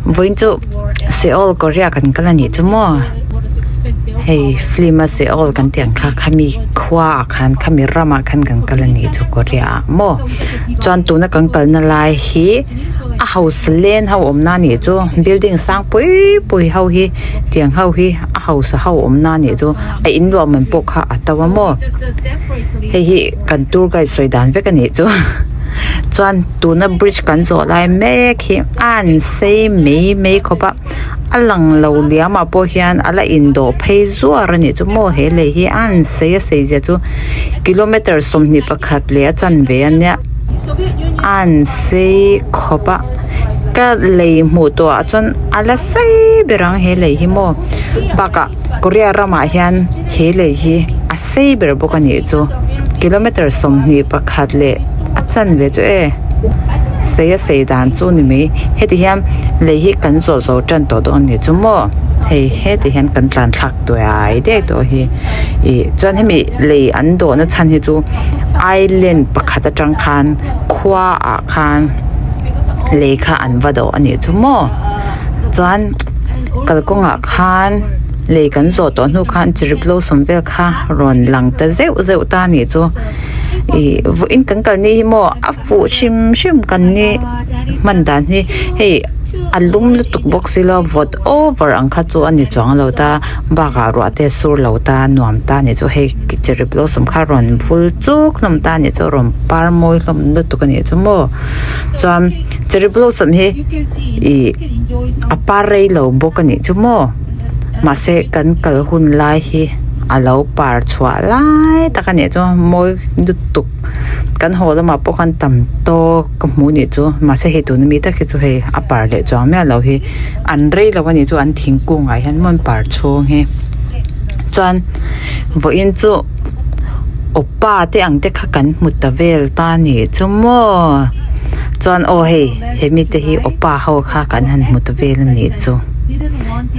Vawiin chu Seoul Korea kan kal a nih chu maw hei film a Seoul kan tih ang kha khami khua ah khan khami ramah khan kan kal a nih chu Korea ah maw chuan tuna kan kalna lai hi a hausa len ho awmna a nih chu building sang pui pui ho hi tiang ho hi a hausa ho awmna a nih chu a in luah man pawh kha a to a maw hei hi kan tour guide sawi dan vek a nih chu chuan tuna bridge kan zawh lai mek hi a an sei mai mai khawp a a lang lo liam ah pawh hian a la indawh phei zuar a nih chu maw he lei hi a an sei a sei zia chu kilometer 21 leh a chanve a nia a an sei khawp a ka lei hmuh tawh ah chuan a la sei ber ang he lei hi maw bakah Korea ramah hian he lei hi a sei ber bawk a nih chu kilometer 21 leh a chanve chu e sei a sei dan chu ni mai heti hian lei hi kan zawh zo tan tawh dawn a nih chu maw hei heti hian kan tlan thlak tuai daih tawh hi ih chuan hemi lei an dawhna chhan hi chu island pakhat atang khan khua ah khan lei kha an va dawh a nih chu maw chuan kalkawngah khan lei kan zawh tawh hnu khan cherry blossom vel kha rawn lang ta zeuh zeuh ta a nih chu ih vawiin kan kal ni hi maw a fuh hrim hrim kan ni hman dan hi hei a lum lutuk bawk silo vawt over ang kha chu a ni chuang lo ta bakah ruah te sur lo ta nuam ta a nih chu hei cherry blossom kha rawn vul chuk hlawm ta a nih chu rawn par mawi hlawm lutuk a nih chu maw chuan cherry blossom hi ih a par rei lo bawk a nih chu maw mahse kan kal hun lai hi a lo par chhuah lai tak a nih chu mawi lutuk kan haw lamah pawh khan tam tawk ka hmu nih chu mahse hei tuna mi tak hi chu hei a par leh chuang miah lo hi an rei lo a nih chu an thingkung ah hian maw an par chhung hi chuan vawiin chu awpa te ang te kha kan hmu ta vel ta a nih chu maw chuan aw hei hemi te hi awpa ho kha kan han hmu ta vel a nih chu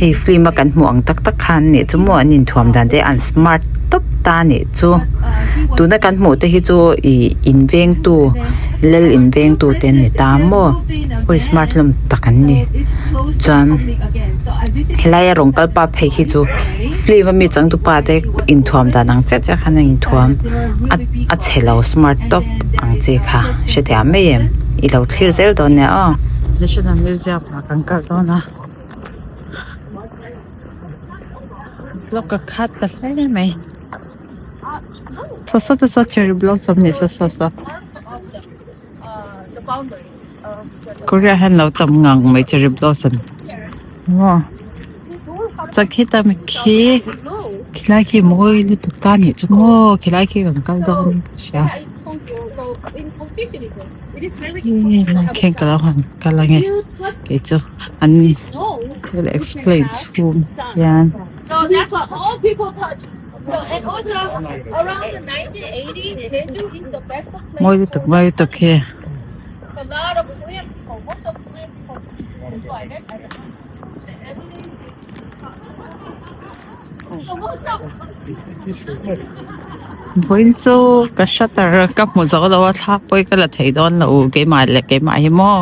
hei film a kan hmuh ang tak tak khan a nih chu maw an inthuam dan te an smart tawp ta a nih chu tuna kan hmuh te hi chu ih invengtu lal invengtu te an ni ta maw awi smart hlawm tak an ni chuan helaia rawng kal pa phei hi chu film a mi changtupa te inthuam dan ang chiah chiah khan a inthuam a a chhe lo smart tawp ang chi kha hrethiam mai em i lo thlir zel dawn nia aw. National Museum ah kan kal dawn a block a khat ta hle mai saw saw te saw cherry blossom ni saw saw saw Korea hian lo tam ngang mai cherry blossom maw chuan khita mi khi khilai khi mawi lutuk ta anih chu maw khilai khi kan kal dawn in ka hria helai khian ka lo han kal ange kei chu an thil explain chhung hian. Mawi lutuk mawi lutuk hi. Vawiin chu ka shutter ka hmu zo lo a thla pawh hi ka la thei dawn lo keimah leh keimah hi maw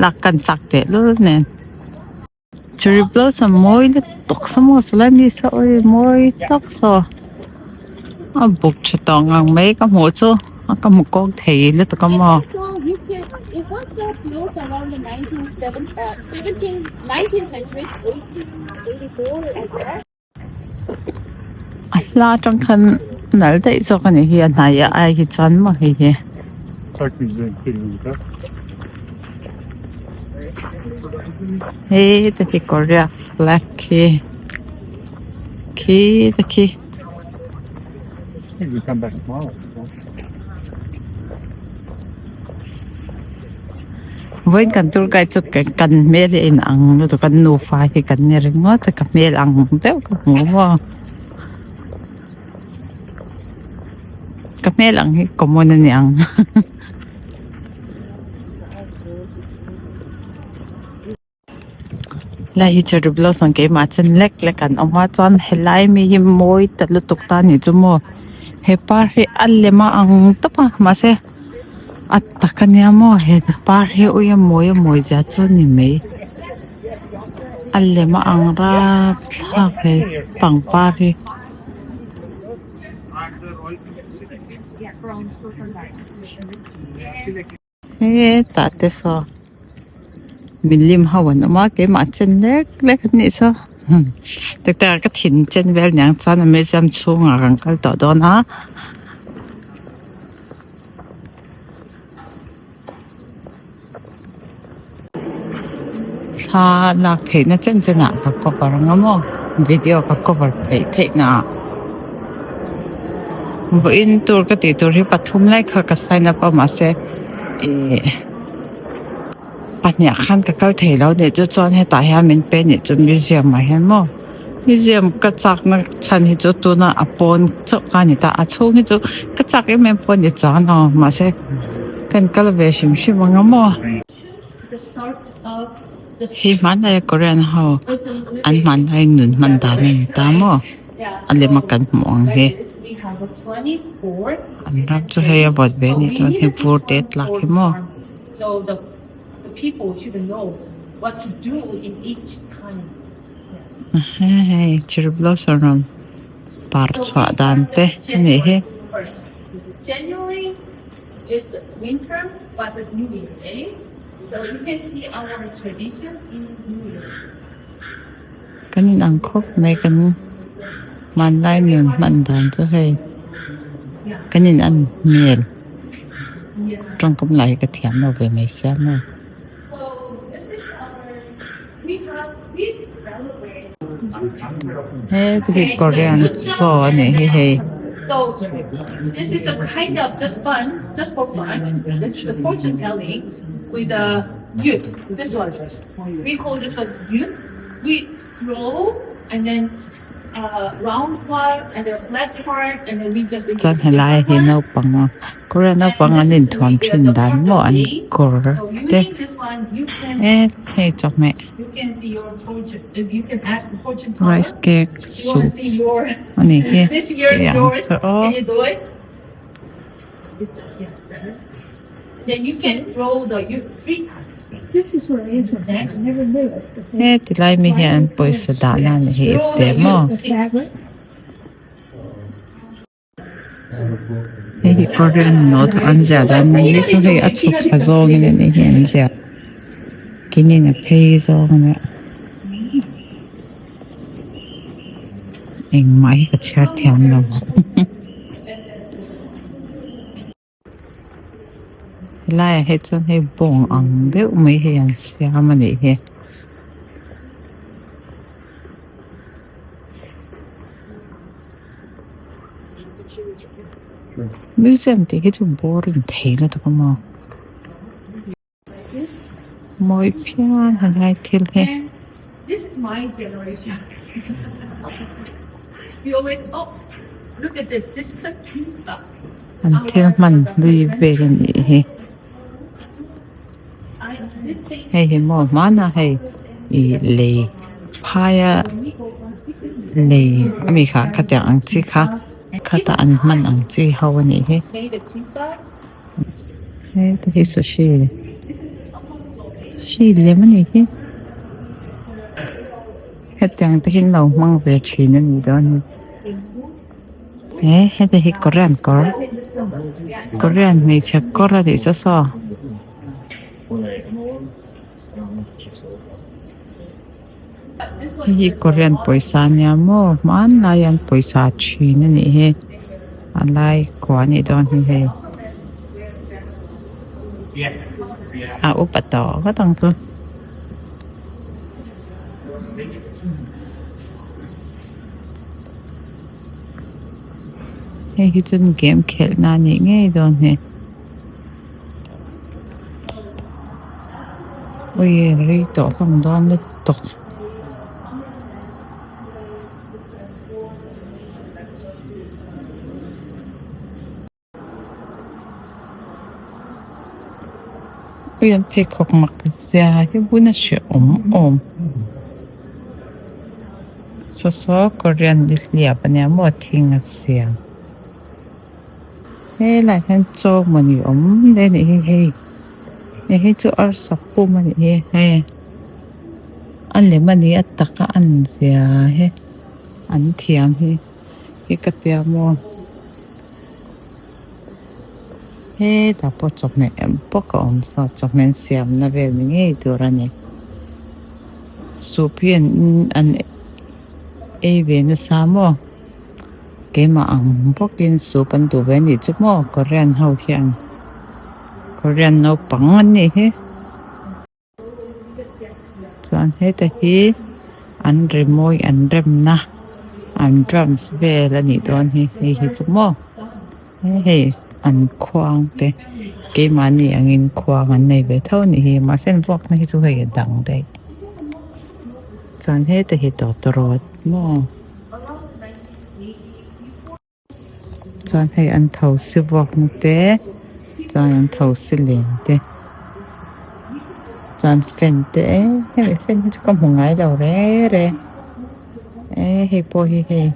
lak kan chak teh lul nen. Cherry blossom mawi lutuk saw maw salai mi saw awi mawi tak saw a buk tha tawh ngang mai ka hmuh chu ka hmu kawk thei lutuk a maw. A hla atang khan nal daih zawk a nih hi a hnaiah ai hi chuan maw hei hi. Hei te khi Korea flag khi khi te khi. Vawiin kan tour guide chu kan hmel hi a inang lutuk a nufa hi kan ni ringawt a ka hmel ang deuh ka hmu maw ka hmel ang hi common a ni ang. Lai hi cherry blossom keimah chen lek lek an awm a chuan helai mi hi mawi ta lutuk ta anih chu maw he par hi a lem a ang tawp a mahse a tak ania maw he par hi ui a mawi a mawi zia chu a ni mai. A lem a ang rapthlak he pangpar hi. Hetah te saw milim ho an awm a keimah chen lek lek an nih chu taktak ka thin chen vel niang chuan a museum chhungah kan kal tawh dawn a. Thla lak theihna chen chenah ka cover ang a maw video ka cover theih theih naah vawiin tur ka tih tur hi pathum lai kha ka sign up a mahse ihh pahnih ah khan ka kal thei lo nih chu chuan hetah hian min pe nih chu museum ah hian maw museum ka chakna chhan hi chu tuna a pawn chauh kha a ni ta a chhung hi chu ka chak em em pawh a ni chuang lo mahse kan kal ve hrim hrim ang a maw. Hei hmanlai a Korean ho an hmanlai nun hman dan a ni ta maw a lem a kan hmuh ang hi an ram chu hei a vawt ve a nih chuan hei vur te a tlak hi maw. Hei cherry blossom rawn par chhuah dan te a nih hi. Kan inang khawp mai kan hmanlai nun hman dan chu hei kan in an hmel tawngkam lah hi ka thiam lo ve mai sia maw. He hi Korean chaw a nih hi hei. Chuan helai hi naupang a Korean naupang an inthuam thin dan maw an kawr te e hei chawhmeh rice cake soup a nih hi tih ang chu aw. He tilai mi hian pawisa dah nan hi ipte maw. Hei hi Korean note an ziah dan mai hi chu hei a chhuk thla zawngin a nih hi an ziah kinin a phei zawng a nia engmah hi ka chhiar thiam lo. Helaiah hi chuan hei bawng ang deuh mai hei an siam a nih hi. Museum tih hi chu boring thei lutuk a maw. Mawi phian helai thil hi. An thil hman hlui vel a nih hi. Hei hi maw hmanah hei ih lei phaia lei ami kha khatiang ang chi kha khata an hman ang chi ho a nih hi. Heta hi sushi sushi lem a nih hi hetiang te hi an lo hmang ve thin a nih dawn hi he heta hi korean kawr korean hmeichhe kawr a nih chu saw. Hei hi Korean pawisa a nia maw hmanlai an pawisa thin a nih hi a lai kua a nih dawn hi hei a upa tawh ngawt ang chu. Hei hi chuan game khelh na a nih ngei dawn hi. Ui rei tawh hlawm dawn lutuk. Ui an pheikhawk mak zia hi bun a hrehawm awm. Saw saw Korean nihliap ania maw thing a siam. Helaiah hian chaw mawni awm hle a nih hi hei hei hi chu arsa pum a nih hi hei a lem a ni a taka a an zia hi an thiam hi hi ka tia maw hetah pawh chawhmeh bawk a awm saw chawhmeh an siamna vel ni ngei tur a ni soup hi an an ei ve nasa maw keimah ang bawkin soup an duh ve a nih chu maw korean ho hian korean naupang an nih hi. Chuan heta hi an rimawi an remna an drums vel a nih dawn hi hei hi chu maw hei an khuang te keimahni angin khuang an nei ve tho a nih hi mahse an vuakna hi chu hei a dang daih chuan heta hi tawtawrawt maw. Chuan hei an thosi vuakna te chuan an thosi len te chuan fan te hemi fan hi chu ka hmu ngai lo re re eh hei pawh hi hei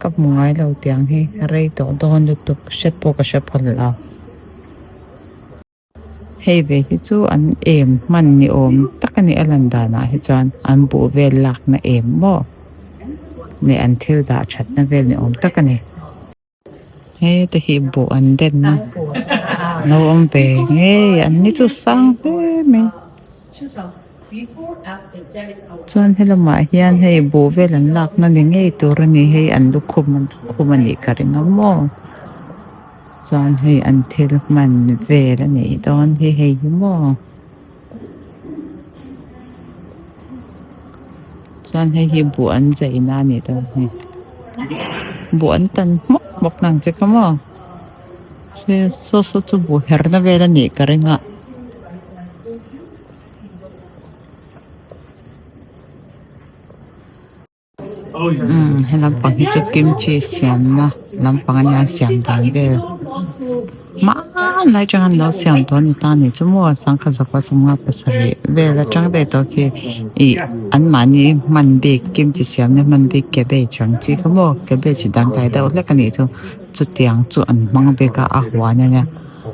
ka hmu ngai lo tiang hi rei tawh dawn lutuk hre pawh ka hre phal lo. Hei ve hi chu an em hman ni awm tak a ni a lan danah hi chuan an buh vel lakna em maw leh an thil dah thatna vel ni awm tak a ni. Heta hi buh an den a lo awm ve ngei an ni chu sang hle mai chuan helamah hian hei buh vel an lakna ni ngei tur a ni hei an lukhum lukhum a nih ka ring a maw. Chuan hei an thil hman vel a nih dawn hi hei hi maw chuan hei hi buh an zai na a nih dawn hi buh an tan hmawk hmawk nang che kha maw saw saw chu buh her na vel a nih ka ring a. Umm he lampang hi chu kimchi siamna lampang ania siam dan vel hmanlai atanga an lo siam tawh a ni ta anih chu maw sangha zakua sawmnga pasarih vel atang daih tawh khi ih anmahni hman bik kimchi siamna hman bik cabbage ang chi kha maw cabbage dangdai deuh hlek anih chu chutiang chu an hmang bik a a huan ania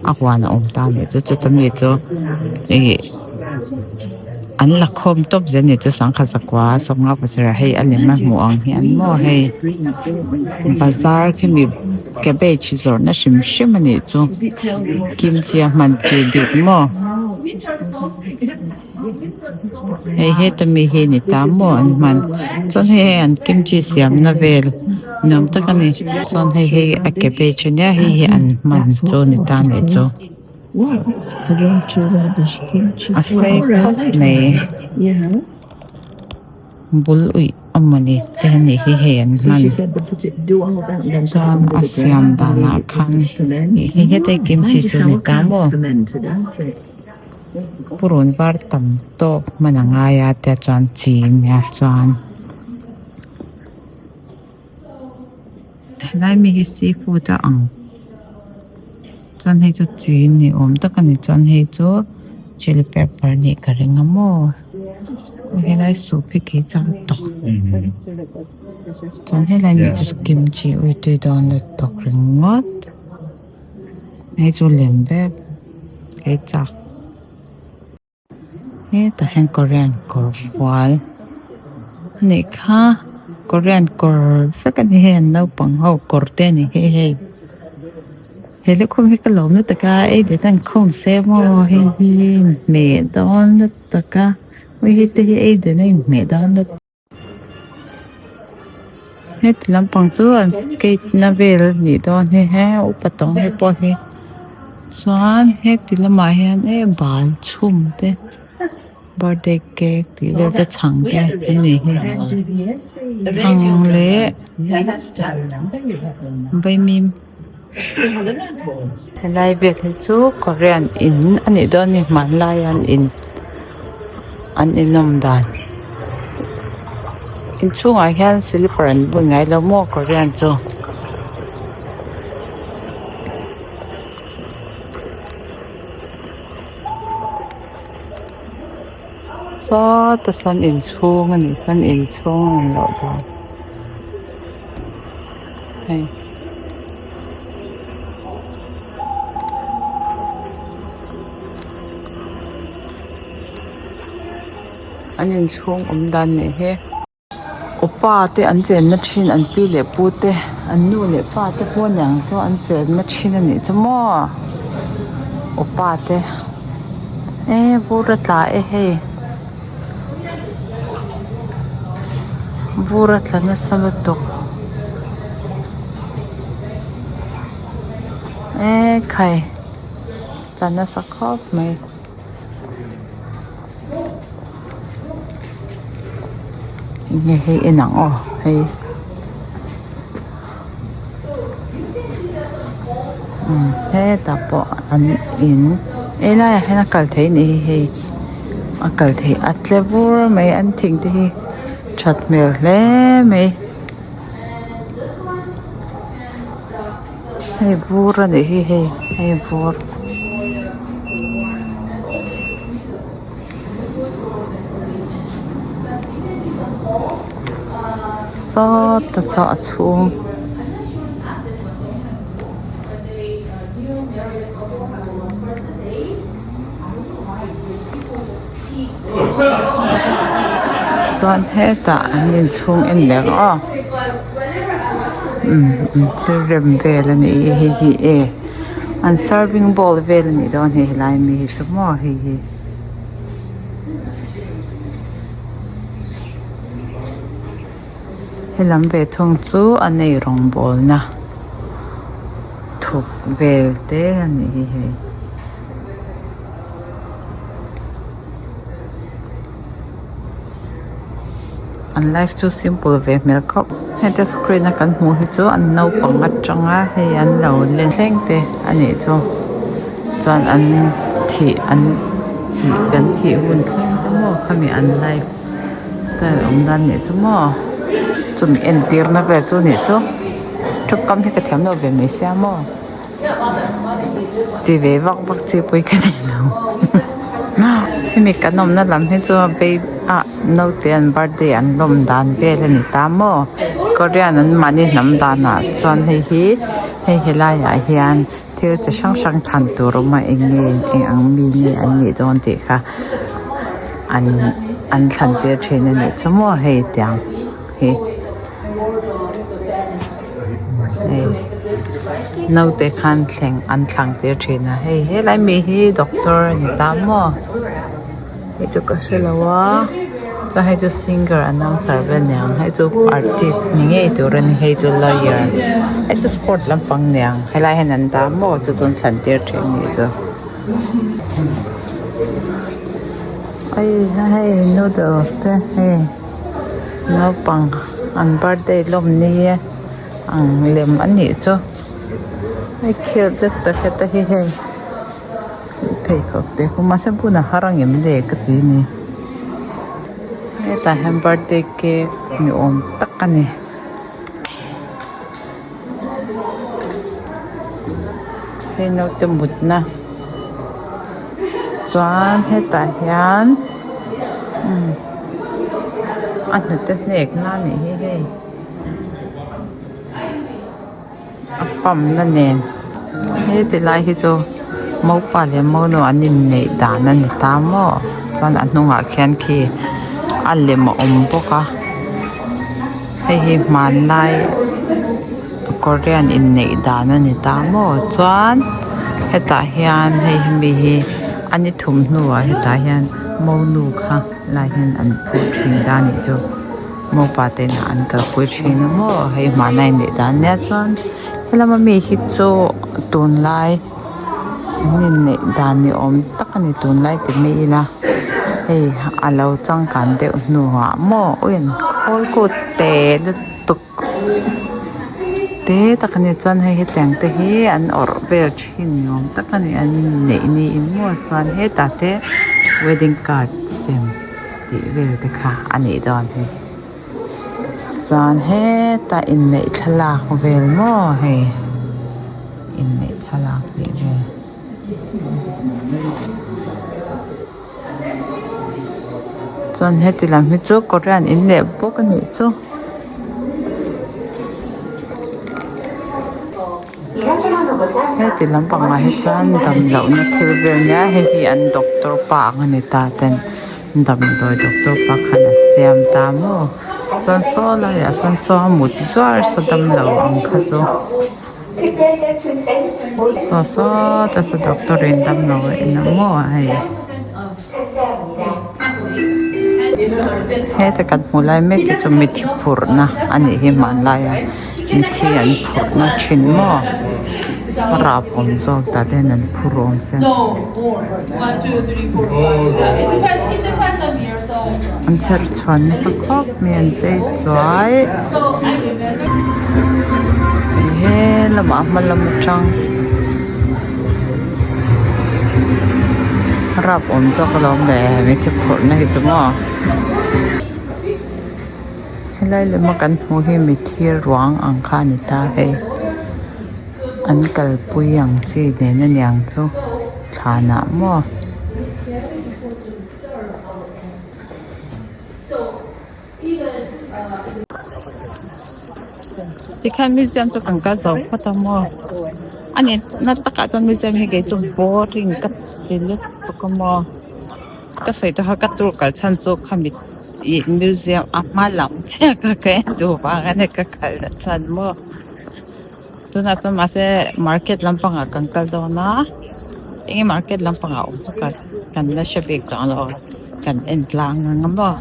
a huan a awm ta anih chu chuta mi chu ih an la khawm tawp zel anih chu sangha zakua sawmnga pasarih hei a lem a hmuh ang hian maw hei bazar khimi cabbage zawrhna hrim hrim anih chu kimchi a hman chi bik maw hei heta mi hi ni ta maw an hman chuan hei hei an kimchi siamna vel nuam tak a ni chuan hei hi a cabbage ania hei hi an hman chu ni ta anih chu a sei khawp mai bul uih amawni te anih hi hei an hman chuan a siam danah khan hei heta kimchi chu ni ta maw. Purun var tam tawk hman a ngai a tia chuan chi nia chuan helai mi hi seafood a ang chuan hei chu chi ni awm tak a ni chuan hei chu chilli pepper nih ka ring a maw helai soup hi kei chak tawk chuan helai mi chu kimchi uitui dawn lutuk ringawt. Hei chu lem vek hei chak hetah hian korean kawr fual a nih kha korean kawr vek a ni hei an naupang ho kawr te a ni hi hei he lukhum hi ka lawm lutuk a ei det an khum se maw hei hi inhmeh dawn lutuk a hei te hi ei den a inhmeh dawn lutuk. Heti lampang chu an skate na vel a nih dawn hi he upa tawng te pawh hi chuan heti lamah hian e bal chhum te birthday cake tih vel te chhang te an nih hi chhang leh vaimim helai vel hi chu korean in a nih dawn a ni hmanlai an in an inawm dan inchhungah hian slipper an bun ngai lo maw korean chu. Sawta sawn inchhung a nih chuan inchhung a ni loh dan hei. An inchhung awm dan nih hi. Upa te an chenna thin an pi leh pu te an nu leh pa te pawh aniang chu an chenna thin a nih chu maw upa te e vur a tla e hei vur a tla nasa lutuk ekhai tla nasa khawp mai. Enge hei en ang aw hei umm hetah pawh an in helaiah hian a kal theih a nih hi hei a kal theih a tle vur mai an thing te hi that hmel hle mai hei vur a nih hi hei hei vur. Sawta saw a chhung chuan hetah an inchhung en leh ang aw umm an thil rem vel a nih hi hei hi e an serving bowl vel a nih dawn hei helai mi hi chu maw hei hi. Helam ve thung chu a nei rawngbawlna thuk vel te a nih hi hei. An life chu simple ve hmel khawp. Heta screen a kan hmuh hi chu an naupang atanga hei an lo len thleng te a nih chu chuan an thih an thih kan thih hun thleng te maw khami an life style awm dan nih chu maw chumi entirna vel chu nih chu thu kam hi ka thiam lo ve mai sia maw. Ti ve vak vak chi pawh ka ni lo hemi kan awmna lam hi chu baby ah naute an birthday an lawm dan vel a ni ta maw korean an mahni hnam danah chuan hei hi hei helaiah hian thil chi hrang hrang thlan tur a awm a eng nge eng ang mi nge an nih dawn tih kha an an thlan tir thin a nih chu maw hei tiang hi. Hei naute khan thleng an thlang tir thin a hei helai mi hi doctor a ni ta maw hei chu ka hrelo a chuan hei chu singer announcer vel aniang hei chu artist ni ngei tur a ni hei chu lawyer hei chu sport lampang aniang helai hian an dah maw chu chu an thlan tir thin a nih chu hei noodles te hei. Naupang an birthday lawm ni ang lem a nih chu hei cute zet ta hret a hi hei pheikhawk te khu mahse bun a har ang em le ka ti a ni hetah hian birthday cake ni awm tak a ni. Hei naute mutna chuan hetah hian umm a hnute hnek na a nih hi hei a pump na nen heti lai hi chu mopa leh monu an inneih dan a ni ta maw chuan a hnungah khian khi a lem a awm bawk a. Hei hi hmanlai korean inneih dan a ni ta maw chuan hetah hian hei hemi hi a ni thum hnuah hetah hian monu kha lai hian an phur thin ta a nih chu mopa te inah an kalpui thin a maw hei hmanlai inneih dan ania chuan helama mi hi chu tunlai an inneih dan ni awm tak a ni tunlai ti mai ila hei a lo changkan deuh hnuah maw ui an khawl kut te lutuk te tak a ni chuan hei hetiang te hi an awrh vel thin ni awm tak a ni an inneih niin maw chuan hetah te wedding card sem tih vel te kha a nih dawn hi chuan hetah inneih thlalak vel maw hei. Inneih thlalak tih vel. Chuan heti lam hi chu Korean in leh bawk a nih chu. Heti lampangah hi chuan dam lohna thil vel nia hei hi an doctor pa ang a ni ta ten. Damdawi doctor pa khan a siam ta maw chuan saw laiah sawn saw a mut zuar saw damlo ang kha chu saw sawta saw doctor in damlo a en a maw hei heta kan hmuh lai mek hi chu mithi phurhna a nih hi hmanlaia mithi an phurhna thin maw rap awm zawk tah te hian an phur awm se. An chherh chhuan nasa khawp mai an chei chuai he lamah hma lam atang rap awm zawk alawm le hmeichhe phurhna hi chu maw helai lema kan hmuh hi mitthi ruang ang kha a ni ta hei. An kalpui ang chi nen a niang chu thlanah maw. Tikhian museum chu kan kal zo phawt a maw a ni na takah chuan museum hi kei chu boring ka ti lutuk a maw ka sawi tawh kha ka tour kal chhan chu khami ih museum a hma lam chiah kha ka en duh vang a ni ka kal na chhan maw. Tunah chuan mahse market lampangah kan kal dawn a enge market lampangah awm chu ka kan la hre bik chuang lo kan en tlang ang a maw.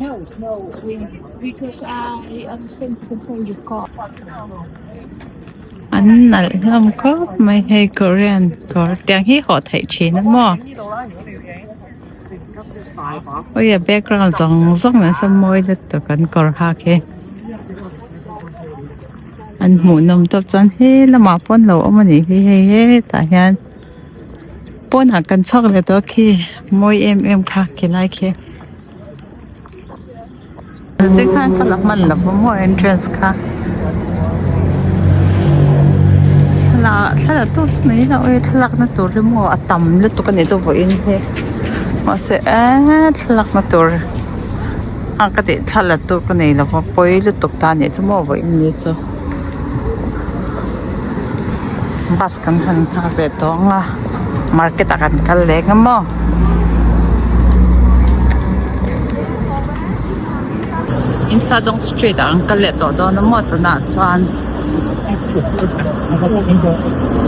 An nalh hlawm khawp mai hei korean kawr tiang hi hawh theih thin a maw ui a background zawng zawng nasa mawi lutuk an kawr hak hi. An hmuh nawm tawp chuan he lamah pawn lo awm a nih hi hei hetah hian pawnah kan chhuak leh tawh a khi mawi em em kha khilai khi tikhan ka la hman lo va maw entrance kha thlalak thlalak tu chu mai lo e thlalak na tur hi maw a tam lutuk a nih chu vawiin hi mahse eee thlalak na tur. A ka tih thla la tur ka nei lova pawi lutuk ta nih chu maw vawiin ni chu bus kan han nghak ve tawh ang a market ah kan kal leh ang maw Insadong street ah an kal leh tawh dawn a maw tunah chuan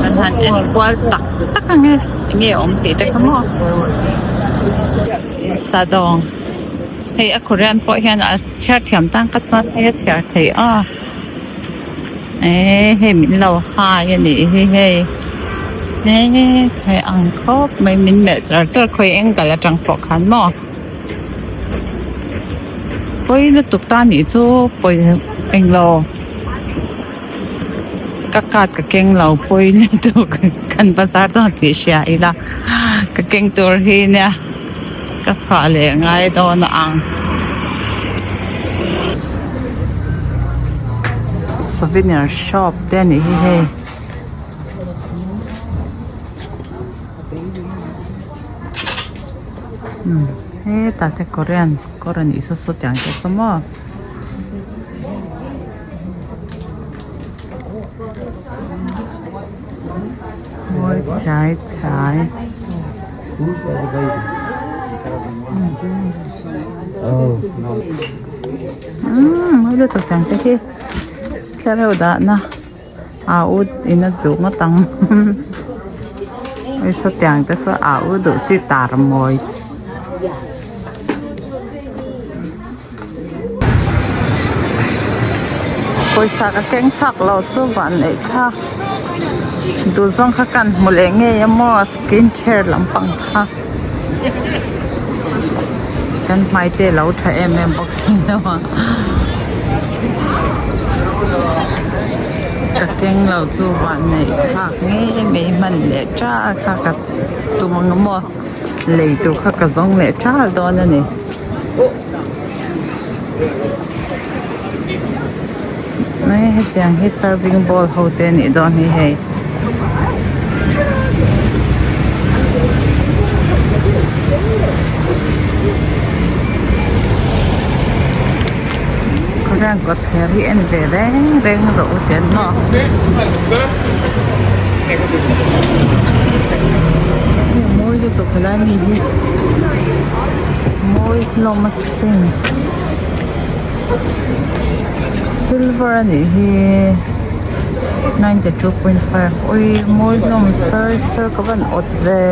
kan han en kual tak tak ang e enge awm tih te kha maw Insadong. Hei a Korean pawh hian a chhiar thiam tan ka chuan hei a chhiar thei a eh hei min lo hai a nih hi hei eh hei ang khawp mai min melh char char khawi angle atang pawh khan maw pawi lutuk ta nih chu pawi englo ka card ka keng lo pawi lutuk kan bazar dawn tih hria ila ka keng tur hi nia. Ka chhuah leh ngai dawn a ang. Souvenir shop te a nih hi hei. Umm hetah te Korean kawr a nih saw saw tiang te chu maw. Mawi chai chai. Umm hei lutuk tiang te hi thlareu dahna a u in a duh ngawt ang hei sawtiang te saw a u duh chi tar mawi. Pawisa ka keng chhuak lo chu van neih thlak duh zawng kha kan hmu leh ngei a maw skin care lampang kha kan hmai te a lo tha em em bawk si lo a ka keng lo chu van neih thlak ngei mai hman leh tha kha ka tum ang maw. Lei tur kha ka zawng leh ṭal dawn a ni. Mai hetiang hi serving bowl ho te a nih dawn hi hei. Khawvel kawtthler hi en ve reng reng rawh u tiang maw. Hei mawi lutuk helai mi hi. Mawi hlawm asin silver a nih hi 92.5 awii mawi hlawm sir sir ka van awt ve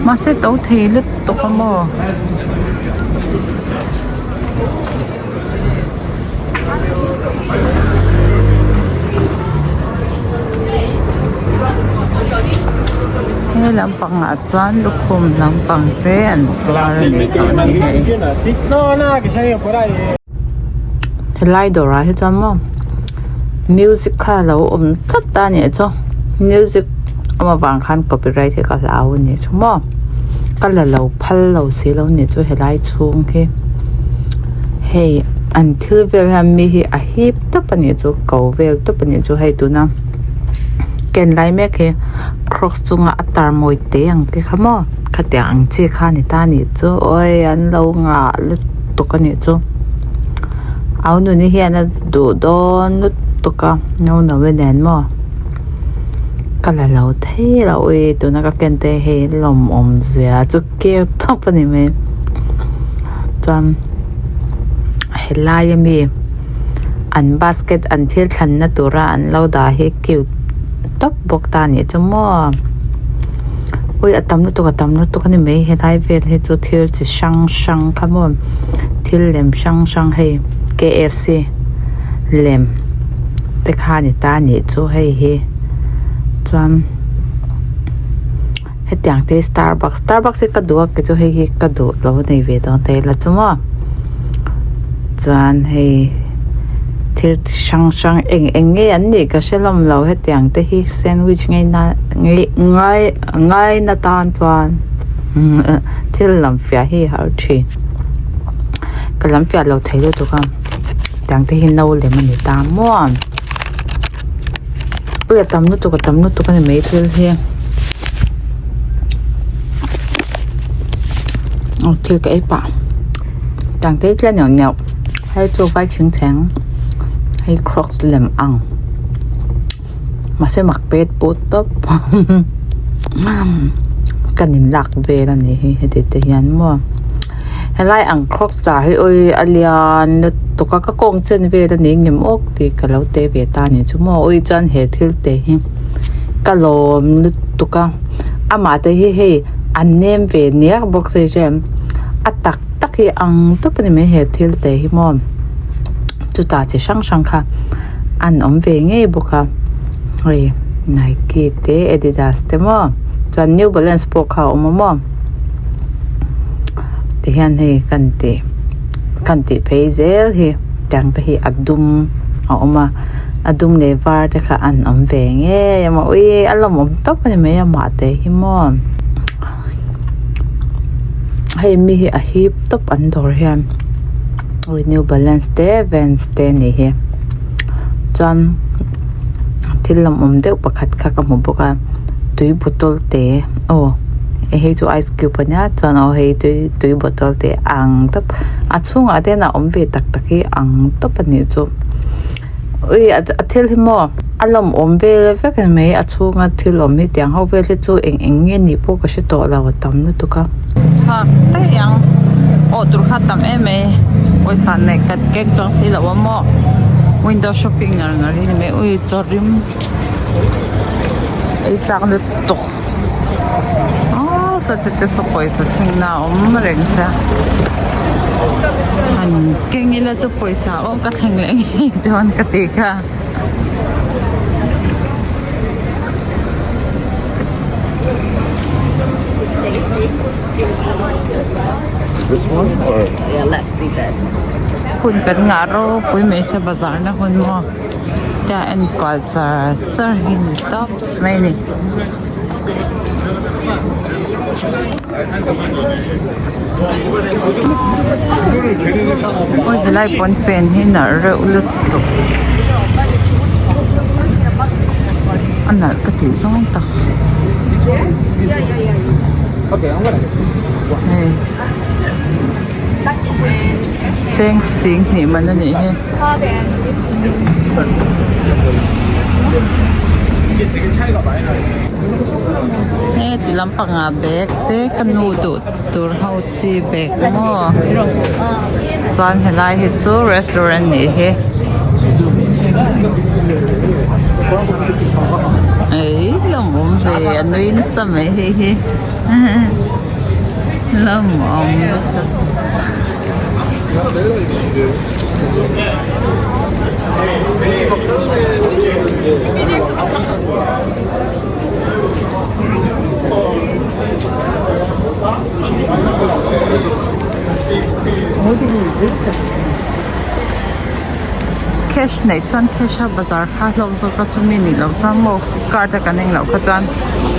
mahse to thei lutuk a maw. He lampangah chuan lukhum lampang te an zuar a ni hei helai dawrah hi chuan maw music kha a lo awm tlat a nih chu music awm avang khan copyright hi ka hlau a nih chu maw ka la lo phal lo si lo nih chu helai chhung hi hei an thil vel hian mi hi a hip tawp a nih chu ko vel tawp a nih chu hei tuna ken lai mek hi cross chunga a tar mawi te ang te kha maw khatiang ang chi kha a ni ta a nih chu awii an lo ngah lutuk a nih chu au nuni hian a duh dawn lutuk a no no-i nen maw. Ka la lo thei lo ui tuna ka ken te hei lawmawm zia chu keu tawp a ni mai chuan helai ami an basket an thil thlanna tura an lo dah hi cute tawp bawk ta a nih chu maw ui a tam lutuk a tam lutuk a ni mai helai vel hi chu thil chi hrang hrang kha maw thil lem hrang hrang hei K F C lem. Te kha a ni ta a nih chu hei hi chuan hetiang te hi starbucks starbucks hi ka duh a kei chu hei hi ka duh lo nei ve dawn ta ila chu maw chuan hei thil chi hrang hrang eng eng nge an nih ka hre hlawm lo hetiang te hi sandwich ngei na ngei ngai ngai na tan chuan thil lam fiah hi a har thin ka lam fiah lo thei lutuk a. Tiang te hi no lem a ni ta maw ui a tam lutuk a tam lutuk a ni mai thil hi aw thil ka ei pah tiang te hi tlem neuh neuh hei chu vai chhing chheng hei crocs lem ang mahse mak pet put tawp ka nin lak vel a nih hi heti te hian maw helai ang crocs ah hi awi a lian lutuk a ka kawng chen vel a ni ngem awk tih ka lo te ve ta a ni chu maw awi chuan he thil te hi ka lawm lutuk a amah te hi hei an nem ve nek bawk se hrem a tak tak hi ang tawp a ni mai he thil te hi maw chutah chi hrang hrang kha. An awm ve ngei bawk a hei Nike te Adidas te maw chuan New Balance pawh kha a awm a maw tihian hei kan tih kan tih phei zel hi tiang te hi a dum a awm a a dum leh var te kha an awm ve ngei a maw ui a lawmawm tawp a ni mai a mah te hi maw hei mi hi a hip tawp an dawr hian New Balance te Vans te a nih hi chuan thil lawmawm deuh pakhat kha ka hmu bawk a tui bottle te aw hei chu ice cube a nia chuan aw hei tui tui bottle te ang tawp a chhungah te hian a awm ve tak tak hi ang tawp a nih chu ui a thil hi maw a lawmawm vel vek a ni mai a chhunga thil awm hi tiang ho vel hi chu eng eng nge nih pawh ka hre tawh lo a tam lutuk a. Chhuak daih ang awh tur kha tam em mai pawisa neih kat kek chuang si loh a maw window shopping ngar ngar hi ni mai ui chaw rim ei chak lutuk aw saw te saw pawisa thleng na a awm reng sia han keng ila chu pawisa aw ka thleng leh ngei dawn ka tih kha. Hun kan ngah ropui mai se bazar na hun maw tia enkual char char hi ni tawp mai a ni. Awi helai pawnfen hi nalh reuh lutuk a nalh ka tih zawng tak hei cheng sing hnih man a nih hi. Heti lampangah bag te ka nu duh tur ho chi bag maw chuan helai hi chu restaurant nih hi eii lawmawm ve a nui nasa mai hei hi lawmawm lutuk. Cash neih chuan cash a bazar kha hlawk zawk a chumi nih loh chuan maw card a kan engloh kha chuan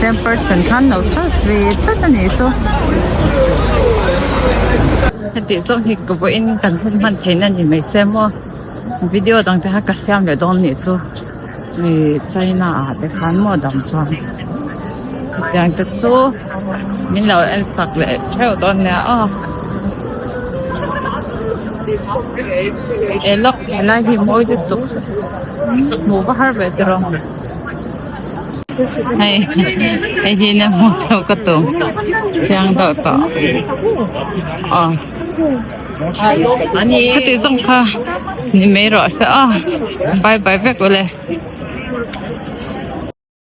10% khan lo charge ve tlat a nih chu. Heti zawng hi ka vawiin kan hun hman theihna ni mai se maw video dang te kha ka siam leh dawn nih chu ih china ah te khan maw dang chuan chutiang te chu min lo en sak leh theuh dawn nia aw eh lawk helai hi mawi lutuk hmuh va har ve tiraw. Hei hei hi na hmuh chho ka tum chiang deuh tawh aw khati zawng kha ni mai rawh se aw bye bye vek ule.